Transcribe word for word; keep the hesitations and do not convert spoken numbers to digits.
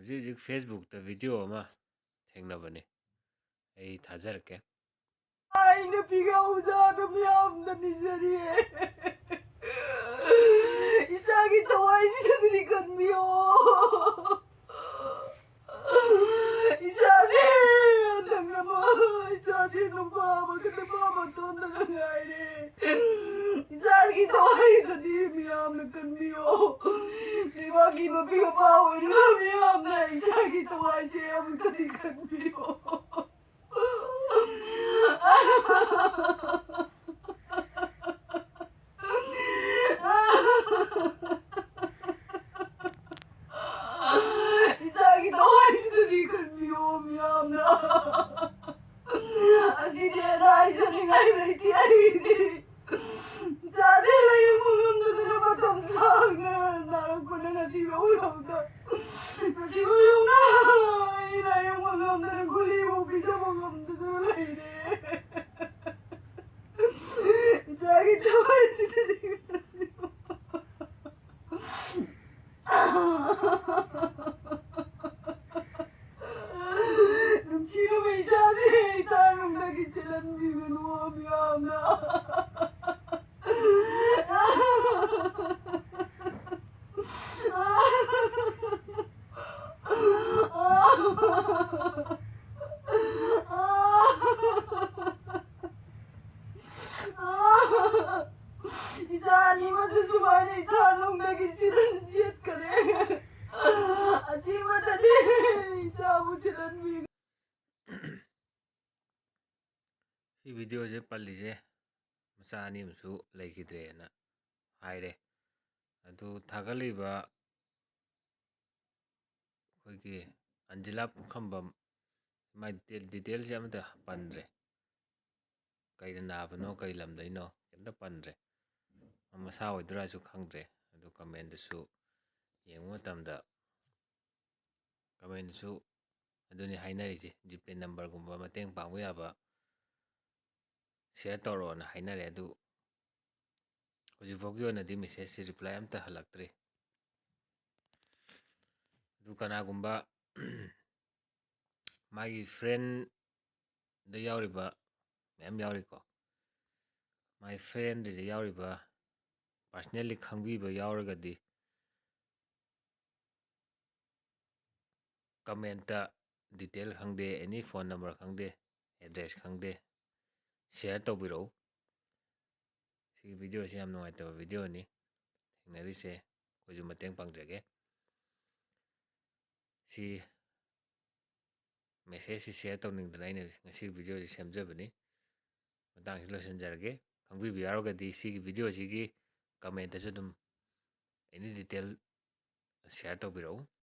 ꯍꯧꯖꯤꯛ ꯍꯧꯖꯤꯛ Facebookꯇ video ꯑꯃ ꯊꯦꯡꯅꯕꯅꯤ, ꯑꯩ ꯊꯥꯖꯔꯛꯀꯦ꯫ ꯑꯩꯅ ꯄꯤꯒꯧꯖꯥꯗ ꯃꯤꯌꯥꯝꯗ ꯅꯤꯖꯔꯤꯌꯦ꯫ ꯏꯆꯥꯒꯤ ꯊꯋꯥꯏꯁꯤꯗꯗꯤ ꯀꯟꯕꯤꯌꯣ꯫ ꯏꯆꯥꯁꯦ ꯍꯟꯗꯛꯅ ꯃꯥ, ꯏꯆꯥꯁꯦ ꯅꯨꯄꯥ ꯑꯃꯈꯛꯇ, ꯅꯨꯄꯥ ꯃꯇꯣꯟꯗ ꯉꯥꯏꯔꯦ꯫ ꯏꯆꯥꯒꯤ ꯊꯋꯥꯏꯗꯗꯤ ꯃꯤꯌꯥꯝꯅ ꯀꯟꯕꯤꯌꯣ꯫ ꯂꯩꯕꯥꯛꯀꯤ ꯃꯄꯤ ꯃꯄꯥ ꯑꯣꯏꯔꯤꯕ ꯃꯤꯌꯥꯝꯅ ꯏꯆꯥꯒꯤ ꯊꯋꯥꯏꯁꯦ ꯑꯃꯨꯛꯇꯗꯤ ꯀꯟꯕꯤꯌꯣ꯫ ꯏꯆꯥꯒꯤ ꯊꯋꯥꯏꯁꯤꯗꯗꯤ ꯈꯟꯕꯤꯌꯣ ꯃꯤꯌꯥꯝꯅ꯫ ꯑꯁꯤꯗꯤ ꯑꯅꯥ ꯍꯥꯏꯖꯅꯤꯡꯉꯥꯏ ꯂꯩꯇꯦ ꯑꯩꯗꯤ꯫ ꯏꯆꯥꯁꯦ ꯂꯥꯌꯦꯡꯕ ꯉꯝꯗꯗꯅ ꯃꯇꯝ ꯁꯥꯡꯅ ꯅꯥꯔꯛꯄꯅ ꯉꯁꯤ ꯐꯥꯎ ꯂꯧꯗ꯫ ꯉꯁꯤ ꯐꯥꯎ ꯌꯧꯅ ꯑꯩ ꯂꯥꯌꯦꯡꯕ ꯉꯝꯗꯅ ꯒꯨꯂꯤꯐꯥꯎ ꯄꯤꯖꯕ ꯉꯝꯗꯗꯅ ꯂꯩꯔꯦ꯫ ꯏꯆꯥꯒꯤ ꯊꯋꯥꯏꯁꯤꯗꯗꯤ ꯅꯨꯡꯁꯤꯔꯕ ꯏꯆꯥꯁꯦ ꯏꯇꯥꯅꯨꯡꯗꯒꯤ ꯆꯦꯜꯍꯟꯕꯤꯒꯅꯨ ꯃꯤꯌꯥꯝꯅ꯫ ꯏꯆꯥ ꯑꯅꯤꯃꯛꯁꯨ ꯁꯨꯃꯥꯏꯅ ꯏꯇꯥꯅꯨꯡꯗꯒꯤ ꯆꯦꯜꯍꯟ ꯆꯦꯠꯈꯔꯦ꯫ ꯑꯁꯤꯃꯇꯗꯤ ꯏꯆꯥꯕꯨ ꯆꯦꯜꯍꯟꯕꯤꯒꯅꯨ꯫ ꯁꯤ videoꯁꯦ ꯄꯜꯂꯤꯁꯦ ꯃꯆꯥ ꯑꯅꯤ ꯑꯃꯁꯨ ꯂꯩꯈꯤꯗ꯭ꯔꯦꯅ ꯍꯥꯏꯔꯦ꯫ ꯑꯗꯨ ꯊꯥꯒꯠꯂꯤꯕ ꯑꯩꯈꯣꯏꯒꯤ ꯑꯟꯖꯤꯂꯥ ꯄꯨꯈ꯭ꯔꯝꯕꯝ, ꯃꯥꯏ detail-, detailꯁꯦ ꯑꯃꯠꯇ ꯄꯟꯗ꯭ꯔꯦ꯫ ꯀꯩꯗ ꯅꯥꯕꯅꯣ, ꯀꯩ ꯂꯝꯗꯩꯅꯣ, ꯀꯩꯝꯇ ꯄꯟꯗ꯭ꯔꯦ꯫ ꯃꯁꯥ ꯑꯣꯏꯗꯣꯏꯔꯥꯁꯨ ꯈꯪꯗ꯭ꯔꯦ꯫ ꯑꯗꯨ commentꯗꯁꯨ ꯌꯦꯡꯕ ꯃꯇꯝꯗ, commentꯗꯁꯨ ꯑꯗꯨꯅꯤ ꯍꯥꯏꯅꯔꯤꯁꯦ, GPay numberꯒꯨꯝꯕ ꯃꯇꯦꯡ ꯄꯥꯡꯕ ꯌꯥꯕ share ꯇꯧꯔꯛꯑꯣꯅ ꯍꯥꯏꯅꯔꯦ꯫ ꯑꯗꯨ ꯍꯧꯖꯤꯛꯐꯥꯎꯒꯤ ꯑꯣꯏꯅꯗꯤ messageꯁꯤ reply ꯑꯝꯇ ꯍꯜꯂꯛꯇ꯭ꯔꯤ꯫ ꯑꯗꯨ ꯀꯅꯥꯒꯨꯝꯕ ꯃꯥꯒꯤ friendꯗ ꯌꯥꯎꯔꯤꯕ ꯃꯌꯥꯝ ꯌꯥꯎꯔꯤꯀꯣ꯫ My friendꯗ ꯌꯥꯎꯔꯤꯕ, personally ꯈꯪꯕꯤꯕ ꯌꯥꯎꯔꯒꯗꯤ commentꯇ detail ꯈꯪꯗꯦ, any phone number ꯈꯪꯗꯦ, address ꯈꯪꯗꯦ, share ꯇꯧꯕꯤꯔꯛꯎ꯫ ꯁꯤꯒꯤ videoꯁꯤ ꯌꯥꯝ ꯅꯨꯡꯉꯥꯏꯇꯕ videoꯅꯤ ꯊꯦꯡꯅꯔꯤꯁꯦ꯫ ꯑꯩꯈꯣꯏꯁꯨ ꯃꯇꯦꯡ ꯄꯥꯡꯖꯒꯦ꯫ ꯁꯤ messageꯁꯤ share ꯇꯧꯅꯤꯡꯗꯅ ꯑꯩꯅ ꯉꯁꯤꯒꯤ videoꯁꯤ ꯁꯦꯝꯖꯕꯅꯤ꯫ ꯃꯇꯥꯡꯁꯤ ꯂꯣꯏꯁꯤꯟꯖꯔꯒꯦ꯫ ꯈꯪꯕꯤꯕ ꯌꯥꯎꯔꯒꯗꯤ ꯁꯤꯒꯤ videoꯁꯤꯒꯤ commentꯇꯁꯨ ꯑꯗꯨꯝ any detail share ꯇꯧꯕꯤꯔꯛꯎ꯫